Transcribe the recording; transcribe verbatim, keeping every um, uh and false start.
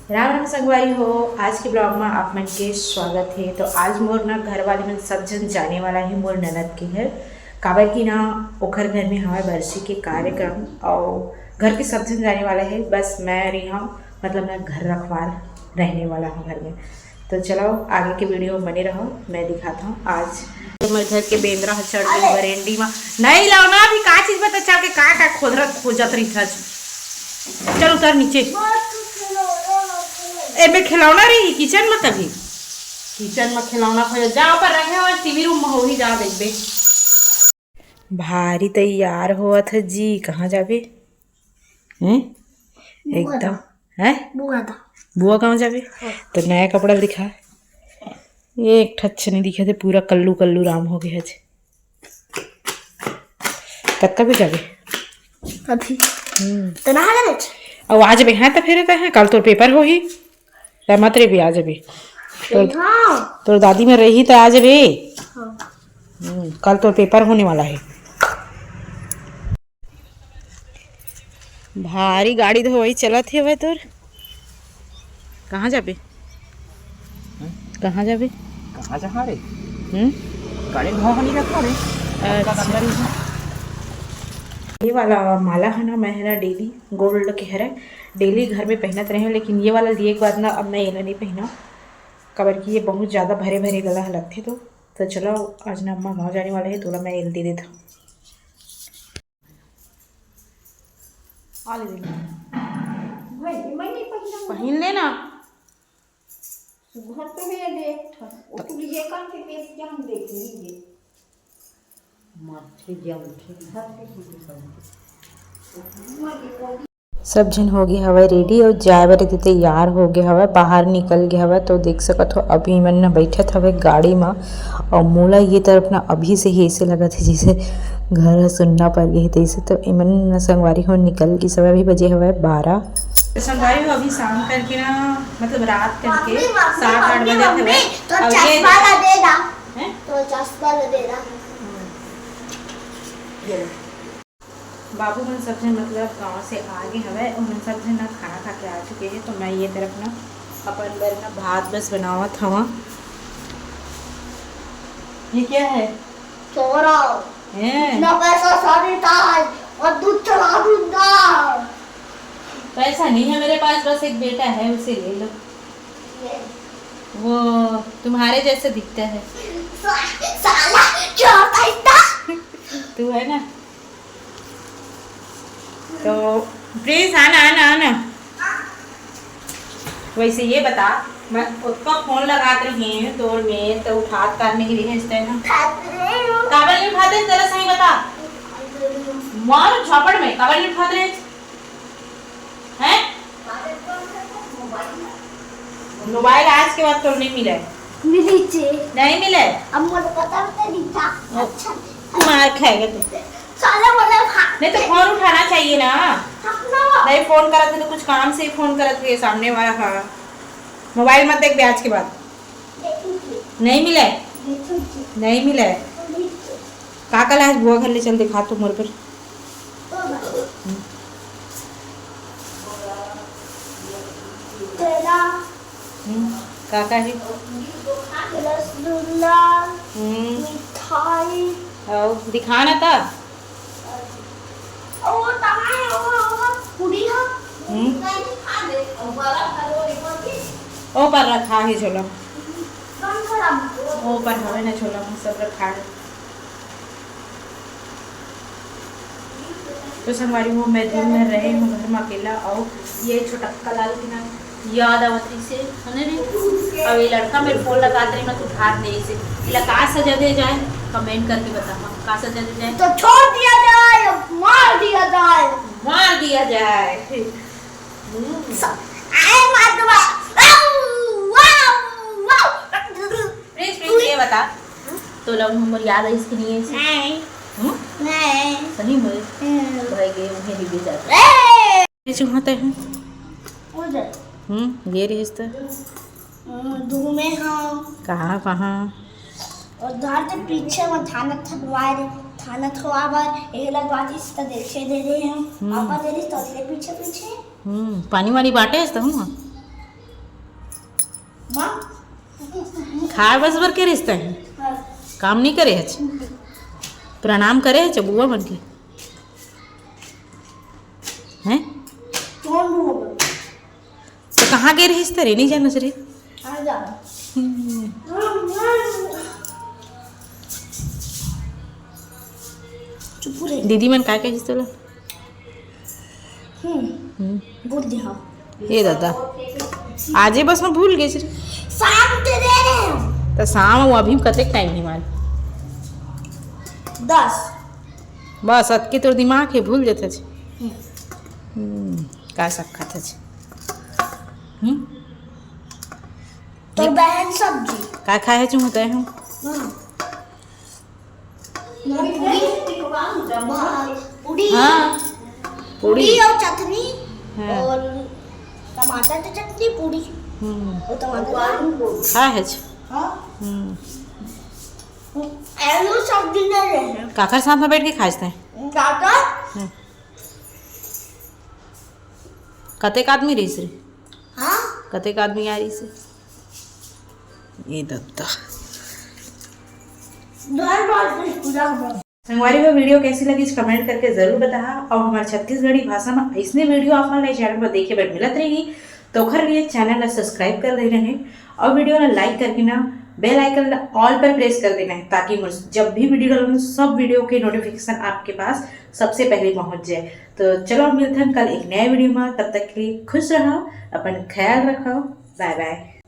राम राम संगवारी हो, आज के ब्लॉग में आप मन के स्वागत है। तो आज मोर ना घर वाले मन सब झन जाने वाला है मोर ननद के घर, काबर कि ना ओखर घर में हमारे बरसी के कार्यक्रम और घर के सब झन जाने वाला है, बस मैं रही हूँ, मतलब मैं घर रखवार रहने वाला हूँ घर में। तो चलो आगे के वीडियो में बने रहो, मैं दिखाता हूँ आज। तो मेरे घर के बेंदरा ह चढ़ गई बरेंडी में। नहीं लाओ ना, अभी का चीज बता चल के का का खोदरत खोजत रही था। चल उतर नीचे। एमे खिलौना रही किचन में कभी। किचन में खिलौना खोज जा पर रखे हो, टीवी रूम में होही जा देखबे। भारी तैयार होवत ह जी, कहाँ जाबे? हैं? एकदम। हैं? बुआ दा। बुआ कहाँ जाबे? तो नया कपड़ा दिखा। एक ठच नहीं दिखे थे, पूरा कल्लू कल्लू राम हो गया आज। कतका भी जाबे? अभी। हम्म। तो नहा लेबे? अब आ जाबे, हैं, तो फिर तो हैं, कल तोर पेपर होही, त मत रे भी आ जाबे। तोर, हाँ। तोर दादी में रही तो आ जाबे। हाँ। हम्म, कल तोर पेपर होने वाला है। भारी गाड़ी तो वही चलत हे भाई तोर। कहाँ जाबे? हम्म? कहाँ जाबे? कहाँ जहाँ रे? हम्म? गाड़ी में धुआं नहीं रखा रे। अच्छा। ये वाला माला है ना, मैं है ना डेली गोल्ड के हरे, डेली घर में पहनत रहे, लेकिन ये वाला लिए के बाद ना अब मैं एला नहीं पहना, काबर कि ये बहुत ज़्यादा भरे भरे गला ह लगथे। तो, तो चलो आज ना अम्मा गाँव जाने वाला है, तोला मैं एल दे देता हूँ। आ ले दे। भाई, मैं नहीं पहनूंगा। पहन लेना। सुघर तो है देख, वो तो ये काम के पेट क्या हम देख लीजिए। माथे जम थे, घर के सुघर सब। सब झन हो गे हवय रेडी अउ जाए बर एदे तैयार हो गे हवय, बाहर निकल गे हवय। तो देख सकत हो अभी मन न बैठत हवय गाड़ी म, अउ मोला ये तरफ न अभी से ही ऐसे लगत हे जैसे घर ह सुन्ना पड़ गे हे तैसे। तो इमन न संगवारी हो निकल गे हवय, अभी बजे हवय बारह। तो संगवारी हो अभी शाम करके ना, मतलब रात करके सात आठ बजे हवय। तो अउ ये चश्मा ला दे दा। हैं? तो चश्मा ला दे दा। हम्म। ये लो। बाबू मन सब झन मतलब गाँव से आ गे हवय, उमन सब झन ना खाना खा के आ चुके हैं। तो मैं ये तरफ ना अपन बर ना भात बस बनावत हवा। ये क्या है? छोरा, हैं? इतना पैसा साड़ी था और दूध चढ़ा दूंगा। पैसा नहीं है मेरे पास, बस एक बेटा है, उसे ले लो। ये। वो तुम्हारे जैसे दिखता है। सा-, साला क्या होता है इतना? तू है ना। तो प्रिंस, आना, आना, आना। वैसे ये बता, मैं खुद का फोन लगात रही हूँ तोर में, तो उठात कर नहीं रही है इस टाइम। काबर नहीं उठाते, जरा सही बता। मार झापड़ में, काबर नहीं उठाते रहे? हैं? मोबाइल आज के बाद तोर नहीं मिले। मिली चे। नहीं मिले? अब मुझे पता तो नहीं था। अच्छा। मार खाएगा तू। साला बोला खा। नहीं तो फोन उठाना चाहिए ना। अपना। नहीं, फोन करत है तो कुछ काम से ही फोन करत है सामने वाला। हाँ, मोबाइल मत देख आज के बाद। देखूंगी। नहीं मिले? देखूंगी। नहीं मिले? देखूंगी। काका ला आज बुआ घर ले चल, दिखा तो मोर पर। ओ भाई। हम्म। तेरा। हम्म, काका है? रसगुल्ला। हम्म। मिठाई। आओ, दिखा ना ता। ओ, तमाए, ओ, ओ, पूरी हो। हम्म। ओ पर रखा है झोला। ओ पर हवे ना झोला में सब रखा है। तो संगवारी हो, मैं दिन भर रहे हूँ घर में अकेला, और ये छोटक्का लाल के ना याद आवत रही से, है ना रे? अब ये लड़का मेरे फोन लगात रही, मैं तो उठात नहीं से। इला का सजा दे जाए, कमेंट करके बताओ, का सजा दे जाए? तो छोड़ दिया जाए, मार दिया जाए। मार दिया जाए। हम्म। स-, आए मार दो, wow, wow, wow. Prince, Prince, ये बता, तो लव नंबर याद है इसके लिए? नहीं। हम्म? नहीं। सही में? हम्म। भाई गए, उन्हें भी दे जाते। ए! ये चुहाते हैं। उधर। हम्म, ये रहिस त। हम्म, धूमे हाँ। कहाँ, कहाँ? और घर के पीछे में थाना थकवाए रे, थाना थकवा बर, एहे लगवातीस त देखे दे रहे हैं। हम्म। पापा दे रही तो तेरे पीछे पीछे। हम्म, पानी वानी बाटे है तो हूँ। खाए बस बर के रिहिस तैं? काम नहीं करे हच? प्रणाम करे हच बुआ मन के? हैं? तो कहाँ गे रिहिस तैं रे, नहीं जानस रे? हम्म। चुप रहे। दीदी मन का कहिस तोला? हम्म। हम्म। बोल दे, हाँ। ए दादा, आजे बस में भूल गेस रे। शाम के दे रहे हैं। त शाम वो अभी कतेक टाइम हे माल? दस। बस अतके तोर दिमाग हे, भूल जाथे। हम्म। हम्म, का सब खाथे? हम्म? तोर बहन सब्जी। का खाए हे चुंगते हूँ? हाँ। पूरी। पूरी। हाँ। पूरी। पूरी और चटनी। हाँ। और टमाटर के चटनी, पूरी। हम्म। और टमाटर। खाए हे। हाँ। हम्म। आलू सब्जी नहीं रहे। काकर साथ में बैठ के खाए तैं? काकर? हम्म। कतेक आदमी रहिस रे? हाँ? कतेक आदमी आ रहिस हे? ए दद्दा। संगवारी हो, video कैसी लगिस, comment करके जरूर बताहा। और हमर छत्तीसगढ़ी भाषा में ऐसने video आप मन ला channel पर देखे बर मिलत रही, तो ओखर लिए channel ला subscribe कर दे रहे और video ला like करके ना bell icon ला all पर press कर देना है, ताकि मैं जब भी video डालूँ, सब video के notification आपके पास सबसे पहले पहुँच जाए। तो चलो, मिलथन कल एक नया video में। तब तक के लिए खुश रहो, अपन ख्याल रखो, bye bye।